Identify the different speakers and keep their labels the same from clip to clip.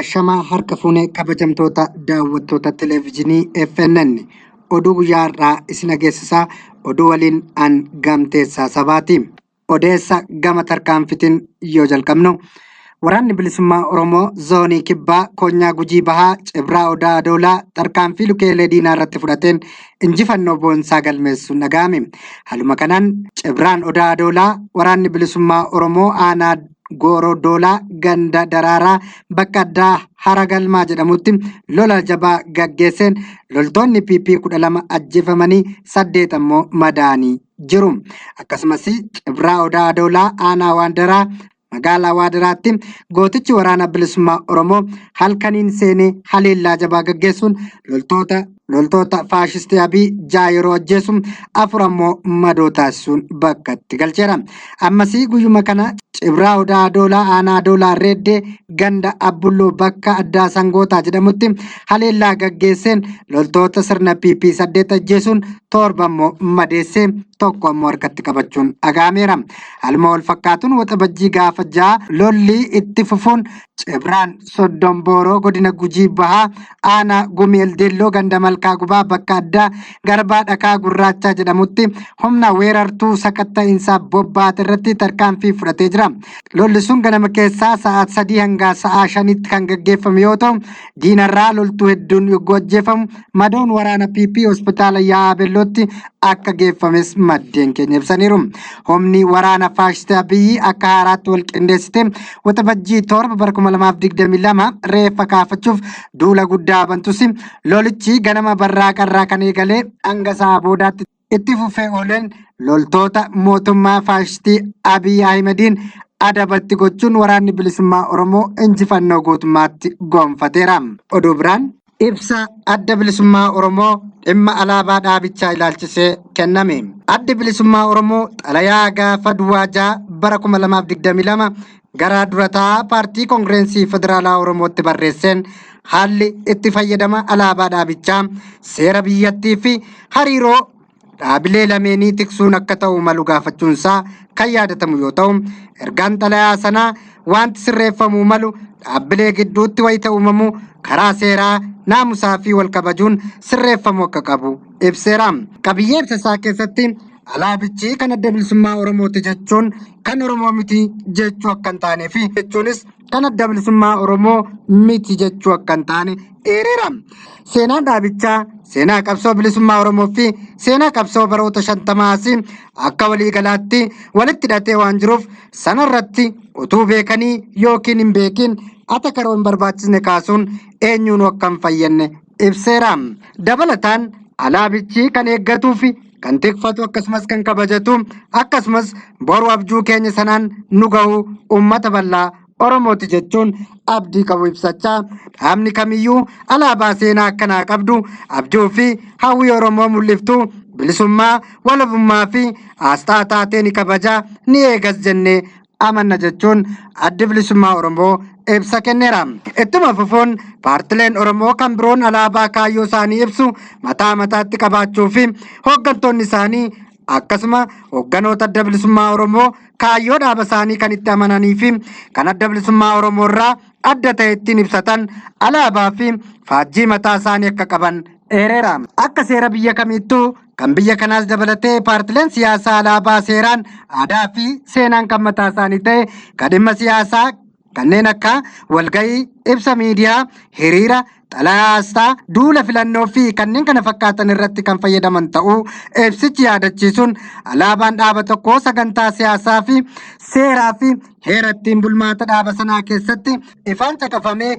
Speaker 1: Ashamaa harka fuunee kabajamtoota daawwattoota televezyiinii FNN oduu guyyaa har'aa isin dhageessisaa oduu waliin an Gamteessaa Sabaati. Odeessa gama tarkaanfitiin yoo jalqabnu waraanni bilisummaa Oromoo zoonii kibbaa konyaa Gujii Bahaa Cibraa Odaa Adoolaa tarkaanfii lukeelee diinaa irratti fudhateen injifannoo boonsaa galmeessuun dhaga'ame. Haaluma kanaan Cibraan Odaa Adoolaa waraanni bilisummaa Oromoo aanaa Gooroo Doolaa ganda Daraaraa bakka addaa Hara Galmaa jedhamutti lola jabaa gaggeesseen loltoonni PP 12 ajjeefamanii 8 ammoo madaa'anii jiru. Akkasumas Cibraa Odaa Adoolaa aanaa Waandaraa magaalaa Waadaraatti gootichi waraana bilisummaa Oromoo halkaniin seenee haleellaa jabaa gaggeessuun loltoota faashistii Abiy 6 yeroo ajjeesu 4 ammoo madoo taasisuun bakkatti galcheera. Ammasii guyyuma kana Cibraa Odaa Adoolaa aanaa Adoolaa Reeddee ganda Abbulloo bakka addaa Sangootaa jedhamutti haleellaa gaggeesseen loltoota sirna PP 8 ajjeesuun 7 ammoo madeessee 1 ammoo harkatti qabachuun dhaga'ameera. Haaluma wal fakkaatuun waxabajjii gaafa 6 lolli itti fufuun Cibraan Soddom Booroo godina Gujii Bahaa aanaa Gumii Eldeelloo ganda Malkaa Gubaa bakka addaa Garbaa Dhakaa Gurraachaa jedhamutti humna weerartuu sakatta'iinsaa bobbaate irratti tarkaanfii fudhatee jira. Lolli sun ganama keessaa sa'aat 3 hanga sa'aa 5tti kan gaggeeffame yoo ta'u diinarraa loltuu hedduun yogguu ajjeefamu madoon waraana PP hospitaala Yaa'aa Bellootti akka geeffames maddeen keenya ibsaniiru. Humni waraana faashistii Abiyyi akka haaraatti wal qindeessite waxabajjii 7 bara 2022 reeffa kaafachuuf duula guddaa bantus lolichi ganama barraaqarraa kan eegalee hanga sa'a boodaatti itti fufee ooleen loltoota mootummaa faashistii Abiy Ahimediin adabatti gochuun waraanni bilisummaa Oromoo injifannoo guutummaatti gonfateera. Oduu biraan ibsa Adda Bilisummaa Oromoo dhimma alaabaa dhaabichaa ilaalchisee kenname. Addi Bilisummaa Oromoo xalayaa gaafa duwwaa 6 bara 2022 gara durataa paartii Koongireensii Federaalaa Oromootti barreesseen haalli itti fayyadama alaabaa dhaabichaa seera biyyattii fi hariiroo dhaabilee lameenii tiksuun akka ta'u malu gaafachuunsaa kan yaadatamu yoo ta'u, ergaan xalayaa sanaa wanti sirreeffamuu malu dhaabbilee gidduutti wayita uumamu karaa seeraa, naamusaa fi wal kabajuun sirreeffamuu akka qabu ibseera. Qabiyyee ibsa isaa keessatti alaabichi kan Adda Bilisummaa Oromooti jechuun kan Oromoo miti jechuu akka hin taanee fi jechuunis kan Adda Bilisummaa Oromoo miti jechuu akka hin taane eereera. Seenaan dhaabichaa seenaa qabsoo bilisummaa Oromoo fi seenaa qabsoo baroota 50 asii akka waliigalaatti walitti hidhatee waan jiruuf sanarratti utuu beekanii yookiin hin beekin atakaroo hin barbaachisne kaasuun eenyuun akka hin fayyadne ibseera. Dabalataan alaabichi kan eeggatuu fi kan tikfatu akkasumas kan kabajatu akkasumas boru abjuu keenya sanaan nu gahu uummata bal'aa Oromooti jechuun abdii qabu ibsachaa dhaabni kamiyyuu alaabaa seenaa akkanaa qabdu abjuu fi hawwii Oromoo mul'iftuu bilisummaa walabummaa fi aasxaa taatee ni kabajaa ni eegas jennee amanna jechuun Addi Bilisummaa Oromoo ibsa kenneera. Ittuma fufuun paartileen Oromoo kan biroon alaabaa kaayyoo isaanii ibsu mataa mataatti qabaachuu fi hooggantoonni isaanii akkasuma hoogganoota Adda Bilisummaa Oromoo kaayyoo dhaaba isaanii kan itti amananii fi kan Adda Bilisummaa Oromoo irraa adda ta'e ittiin ibsatan alaabaa fi faajjii mataa isaanii akka qaban eereera. Akka seera biyya kamiittuu kan biyya kanaas dabalatee paartileen siyaasaa alaabaa seeraan aadaa fi seenaan kan mataa isaanii ta'e kan dhimma siyaasaa kanneen akka walgahii, ibsa miidiyaa, hiriira, xalayaa asxaa, duula filannoo fi kanneen kana fakkaatan irratti kan fayyadaman ta'uu ibsichi yaadachiisuun alaabaan dhaaba tokkoo sagantaa siyaasaa fi seeraa fi heera ittiin bulmaata dhaaba sanaa keessatti ifaan caqafamee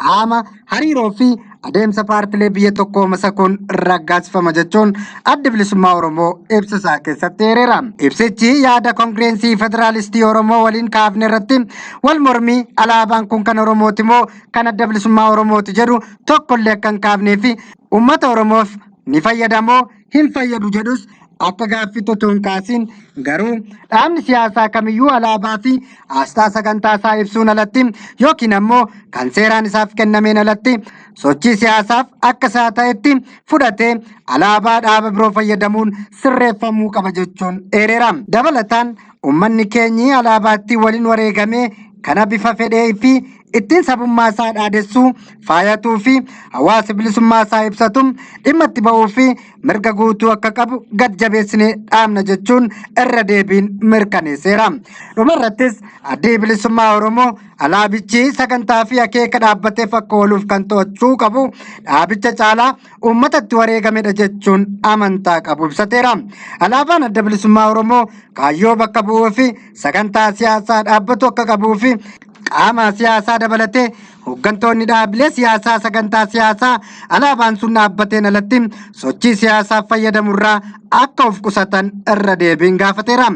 Speaker 1: qaama hariiroo fi adeemsa paartilee biyya tokkoo masakuun raggaasifama jechuun Addi Bilisummaa Oromoo ibsa isaa keessatti eereera. Ibsichi yaada Koongireensii Federaalistii Oromoo waliin kaafne irratti wal mormii alaabaan kun kan Oromooti moo kan Adda Bilisummaa Oromooti jedhu tokkollee akka hin kaafnee fi uummata Oromoof ni fayyadamoo hin fayyadu jedhus akka gaaffiitti otoo hin kaasiin garuu dhaabni siyaasaa kamiyyuu alaabaa fi aasxaa sagantaa isaa ibsuun alatti yookiin ammoo kan seeraan isaaf kennameen alatti sochii siyaasaaf akka isaa ta'etti fudhatee alaabaa dhaaba biroo fayyadamuun sirreeffamuu qaba jechuun eereera. Dabalataan uummanni keenyi alaabaatti waliin wareegamee kana bifa fedhee fi ittiin sabummaa isaa dhaadessuu, faayatuu fi hawaasa bilisummaa isaa ibsatu dhimma itti ba'uu fi mirga guutuu akka qabu gad jabeessinee dhaamna jechuun irra deebiin mirkaneesseera. Dhumarrattis addi bilisummaa Oromoo alaabichi sagantaa fi akeeka dhaabbateef akka ooluuf kan to'achuu qabu dhaabicha caalaa uummatatti wareegamedha jechuun amantaa qabu ibsateera. Alaabaan adda bilisummaa Oromoo kaayyoo bakka bu'uu fi sagantaa siyaasaa dhaabbatu akka qabuu fi qaama siyaasaa dabalatee hooggantoonni dhaabbilee siyaasaa sagantaa siyaasaa alaabaan sun dhaabbateen alatti sochii siyaasaaf fayyadamurraa akka of qusatan irra deebiin gaafateera.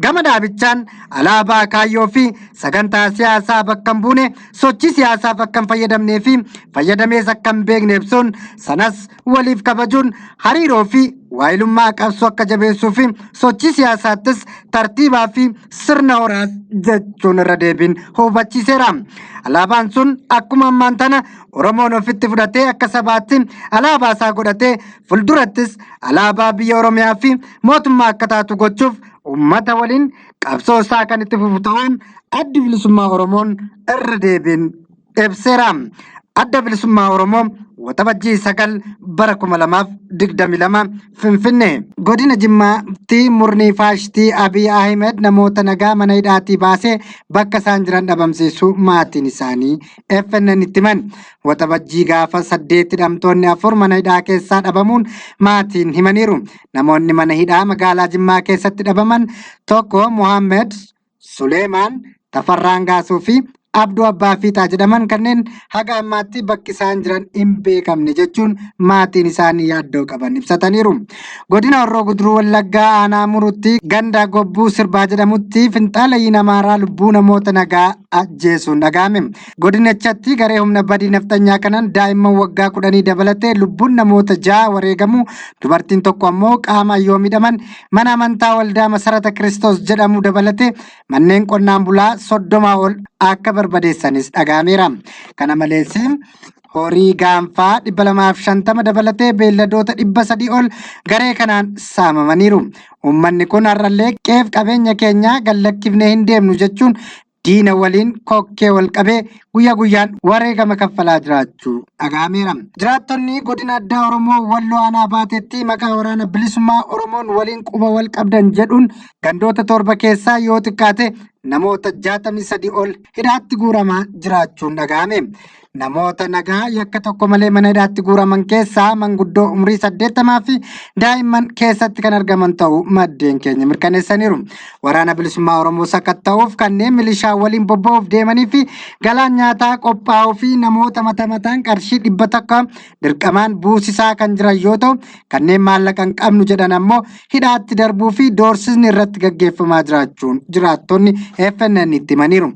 Speaker 1: Gama dhaabichaan alaabaa kaayyoo fi sagantaa siyaasaa bakka hin buune sochii siyaasaaf akka hin fayyadamnee fi fayyadamees akka hin beekne ibsuun sanas waliif kabajuun hariiroo fi waayilummaa qabsoo akka jabeessuu fi sochii siyaasaattis tartiibaa fi sirna horaas jechuun irra deebiin hubachiiseera. Alaabaan sun akkuma ammaan tana Oromoon ofitti fudhatee akka sabaatti alaabaa isaa godhatee fuuldurattis alaabaa biyya Oromiyaa fi mootummaa akka taatu gochuuf uummata waliin qabsoo isaa kan itti fufu ta'uun addi bilisummaa Oromoon irra deebiin ibseera. Adda bilisummaa Oromoo Waxabajjii 9 bara 2022 Finfinnee. Godina Jimmaatti murni faashistii Abiy Ahmed namoota nagaa mana hidhaatii baasee bakka isaan jiran dhabamsiisuu maatiin isaanii FNN itti himan. Waxabajjii gaafa 8 hidhamtoonni 4 mana hidhaa keessaa dhabamuun maatiin himaniiru. Namoonni mana hidhaa magaalaa Jimmaa keessatti dhabaman tokko Muhammed Suleemaan Tafarraan Gaasuu fi Abduu Abbaa Fiixaa jedhaman kanneen haga ammaatti bakki isaan jiran hin beekamne jechuun maatiin isaanii yaaddoo qaban ibsataniiru. Godina Horroo Guduruu Wallaggaa Aanaa Murutti ganda Gobbuu Sirbaa jedhamutti finxaalayyiin Amaaraa lubbuu namoota nagaa ajjeesuun dhaga'ame. Godinichatti garee humna badii nafxanyaa kanaan daa'imman waggaa 10 dabalatee lubbuun namoota 6 wareegamu, dubartiin tokko ammoo qaama yoo miidhaman mana amantaa waldaa Masarata Kiristoos jedhamu dabalatee manneen qonnaan bulaa 30 ol akka barbadeessanis dhaga'ameera. Kana malees horii gaanfaa 250 dabalatee beelladoota 300 ol garee kanaan saamamaniiru. Uummanni kun har'allee qeef qabeenya keenyaa gallakkifnee hin deemnu jechuun diina waliin kokkee wal qabee guyyaa guyyaan wareegama kaffalaa jiraachuu dhaga'ameera. Jiraattonni godina addaa Oromoo Walloo Aanaa Baateetti maqaa waraana bilisummaa Oromoon waliin quba wal qabdan jedhuun gandoota 7 keessaa yoo xiqqaate namoota 63 ol hidhaatti guuramaa jiraachuun dhaga'ame. Namoota nagaa yakka tokko malee mana hidhaatti guuraman keessaa manguddoo umrii 80 fi daa'imman keessatti kan argaman ta'uu maddeen keenya mirkaneessaniiru. Waraana bilisummaa Oromoo sakatta'uuf kanneen milishaa waliin bobba'uuf deemanii fi galaan nyaataa qophaa'uu fi namoota mata mataan qarshii 100 dirqamaan buusisaa kan jiran yoo ta'u, kanneen maallaqa hin qabnu jedhan ammoo hidhaatti darbuu fi doorsisni irratti gaggeeffamaa jiraachuun jiraattonni FNN itti himaniiru.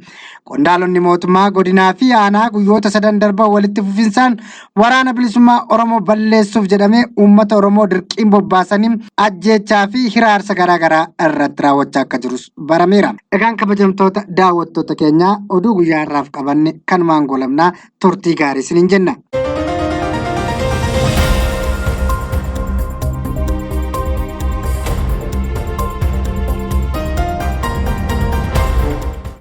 Speaker 1: Qondaalonni mootummaa godinaa fi aanaa guyyoota sadan darban walitti fufinsaan waraana bilisummaa Oromoo balleessuuf jedhamee uummata Oromoo dirqiin bobbaasanii ajjeechaa fi hiraarsa garaagaraa irratti raawwachaa akka jirus barameera. Egaan kabajamtoota daawwattoota keenyaa oduu guyyaa har'aaf qabanne kanumaan goolabnaa, turtii gaarii isiniin jenna.